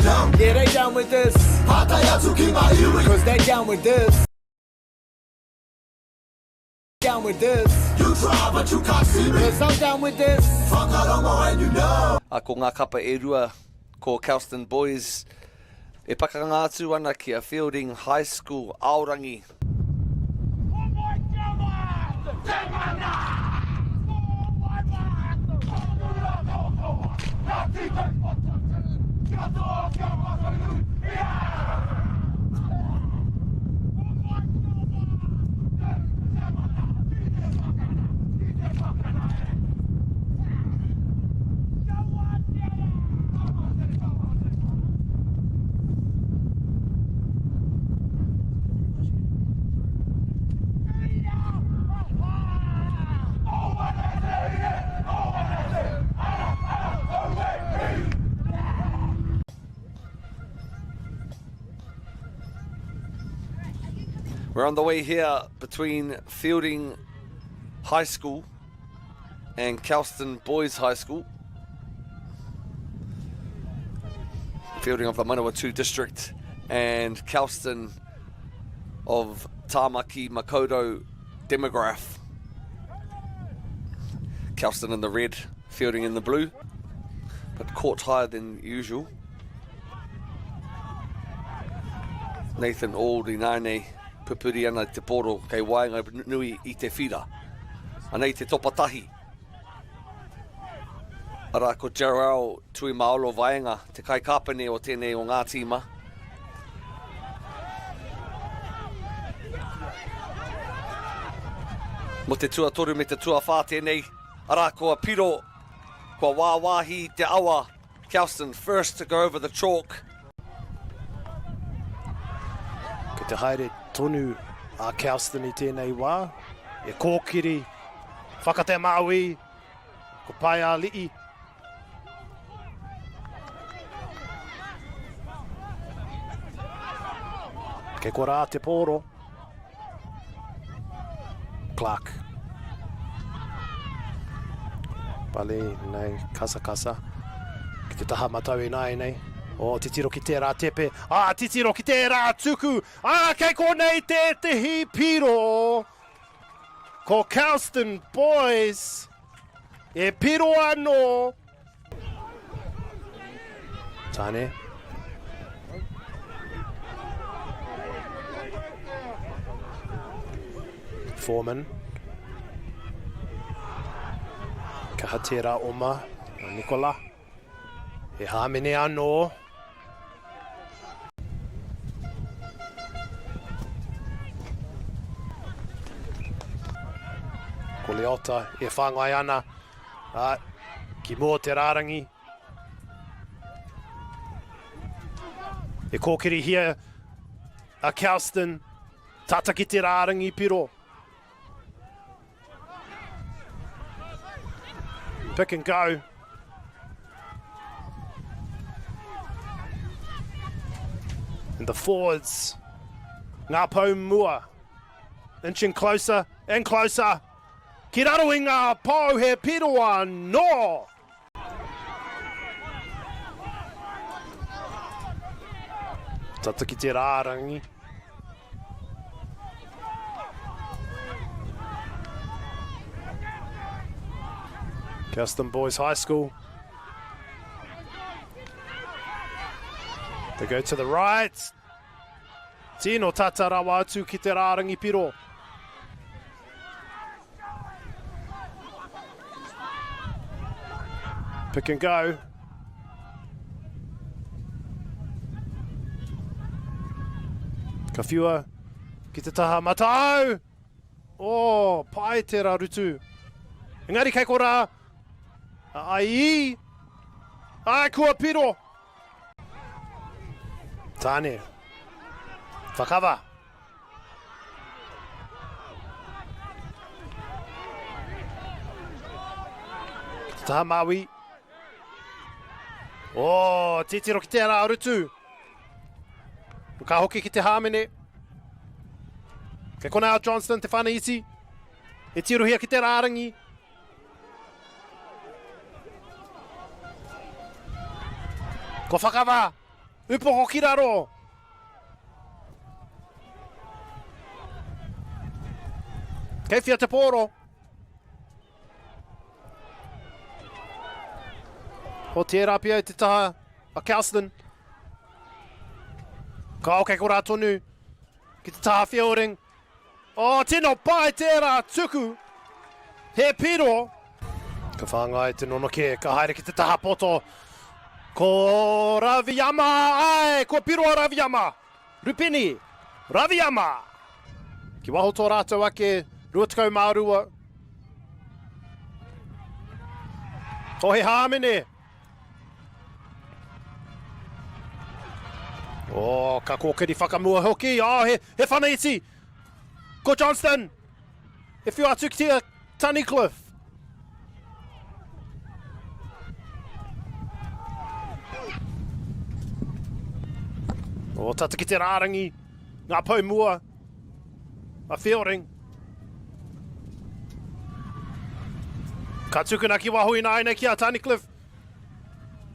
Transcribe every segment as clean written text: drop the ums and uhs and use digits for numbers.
Down. Yeah, they down with this. Pātai atu ki ngā iwi. Cause they down with this. Down with this. You try but you can't see me. Cause I'm down with this. Whakarongo and you know. A ko ngā kapa e rua, ko Kelston Boys e pakanga atu ana ki a Feilding High School, Aorangi. We're on the way here between Feilding High School and Kelston Boys High School. Feilding of the Manawatu District and Kelston of Tāmaki Makaurau Demograph. Kelston in the red, Feilding in the blue, but caught higher than usual. Nathan Auld i nānei pupuri ana te poro kei waenga nui i te whira. Anei te topa tahi. Arā ko Jarrell Tuimaolo Vaenga, te kaikāpene o tēnei o ngā tīma. Mo te tuatoru me te tuawhā tēnei, arā kua piro, kua wāwāhi te awa, Kelston first to go over the chalk. Kei te haere tonu a Kelston i tēnei wā, e kōkiri, whakatemāui, Ko Paeali'i. Kei korā te pōro. Clark. Pali nei kasakasa. Ki te taha matau ināianei. Oh, titiro ki tērā tepe. Ah, titiro ki tērā tuku. Ah, kei konei tētehi piro. Ko Kelston Boys e piro anō. Tane. Foreman. Kaha tērā oma. Nicola. He hāmene anō. Ko Leota e whāngai ana a, ki mua o te rārangi. E kōkirihia a Kelston, tata ki te rārangi piro. Pick and go. And the forwards, ngā pou mua, inching closer and closer. Ki raro i ngā pou he piro anō. Tata ki te rārangi. Kelston Boys High School. They go to the right. Tino tata rawa atu ki te rārangi piro. Pick and go. Ka whiua ki te taha matau. Oh, pai tērā rutu. Engari kei korā. A ai. Ai, kua piro. Tāne. Whakawa. Ki te taha Māui. Oh, titiro ki te ara rutu. Ka hoki ki te hāmene. Kei konā a Johnston, te whana iti. E tirohia ki te rārangi. Ko whakawā. Upoko ki raro. Kei whia te pōro. Ko tērā pea i te taha a Kelston. Ka oke ko rā tonu ki te taha Fielding. Oh, tino pai tērā tuku. He piro. Ka whāngai te nonoke, ka haere ki te taha poto. Ko Raviyama, ai, kua piro a Raviyama. Rupeni, Raviyama. Ki waho tō rātou ake, 22. Oh, he hāmene. Oh, ka kōkiri whakamua hoki. Oh, he, he whana iti. Ko Johnston. E whio atu ki te Tunnicliffe. Oh, tata ki te rārangi. Ngā pou mua. A Fielding. Ka tukuna ki waho ināianei ki a Tunnicliffe.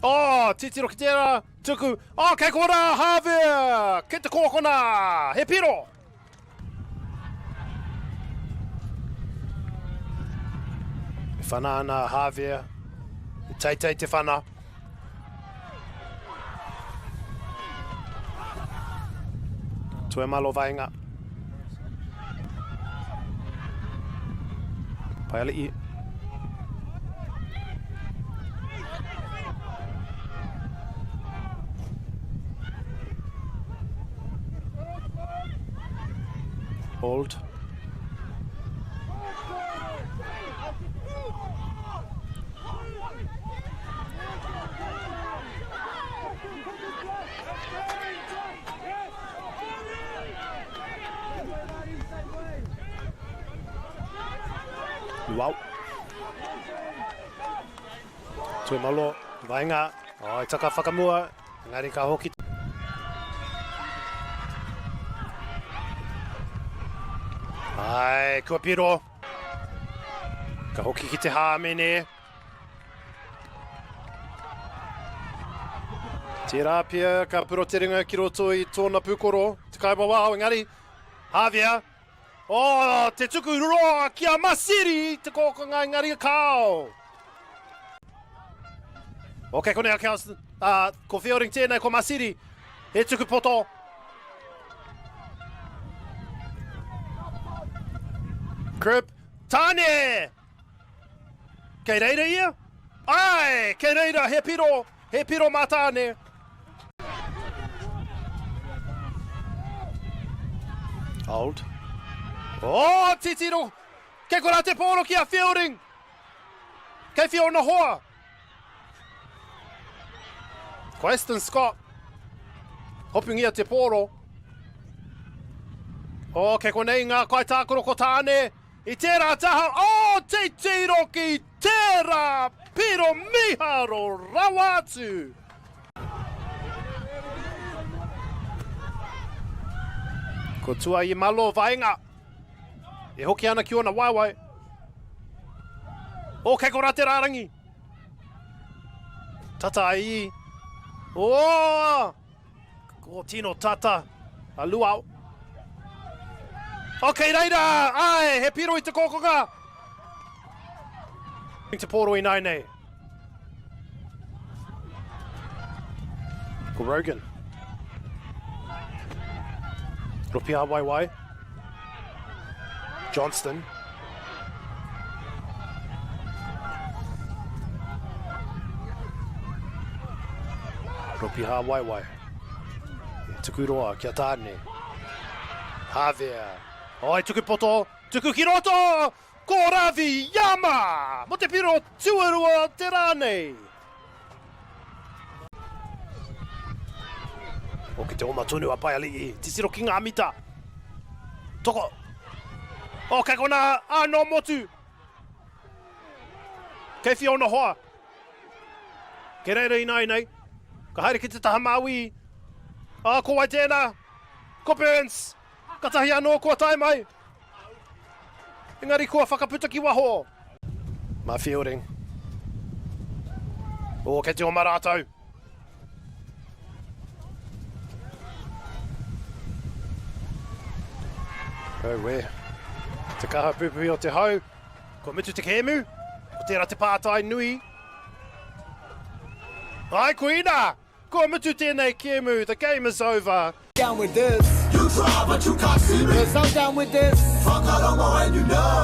Oh, titiro ki tērā, tuku. Oh, kei korā, Harvey! Kei te kōkona, he piro! E whana ana a Harvey. E teitei te whana. Tuemalo Vaenga. Paiali'i. Hold. Luau. Tuemalo, vaenga, oh, i taka whakamua, engari ka hoki. Ai, kua piro. Ka hoki ki te hāmene. Tērā pea ka puro te ringa ki roto i tōna pūkoro, te kaiwawao, engari, Javier, oh, te tuku roa ki a Masiri, te kōkanga, engari kāo. Ok, konei a Kelston, uh, ko Fielding tēnei, ko Masiri, he tuku poto. Cribb, Tāne! Kei reira ia? Āe, kei reira, he piro, he piro mā Tāne. Old. Oh, titiro! Kei korā te pōro ki a Fielding! Kei whia ona hoa! Ko Aston Scott. Hopungia te pōro. Oh, kei konei ngā kaitākaro ko Tāne. I tērā taha, oh, titiro ki tērā piro mīharo rawa atu! Ko Tuaimalo Vaenga e hoki ana ki ōna waewae. Oh, kei korā te rārangi! Tata ai. Oh! Ko tino tata a Luau. Oh, kei reira! Ai, he piro i te kōkonga! Te pōro ināianei. Ko Rogan. Ropia Waiwai. Johnston. Ropiha Waiwai. E tuku roa kia Tāne. Hāwea. Oi, tuku poto. Tuku ki roto! Ko Ravi Yama! Mo te piro tuarua te rā nei. O ki te oma tonu a Paiali'i. Titiro ki ngā mita. Toko. O, kei konā anō motu. Kei whia ona hoa. Kei reira ināianei. Ka haere ki te taha māui. Ā, ko wai tēnā? Ko Burns. Katahi anō kua tae mai. Engari kua whakaputa ki waho. Mā Fielding. Oh, kei te oma rātou. Auē. Te kaha pupuhi o te hau. Kua mutu te kēmu. Ko tērā te pātai nui. Ai, koina! Kua mutu tēnei kēmu. The game is over. Down with this. You try, but you can't see me. Cause I'm down with this. Fuck, I don't know and you know.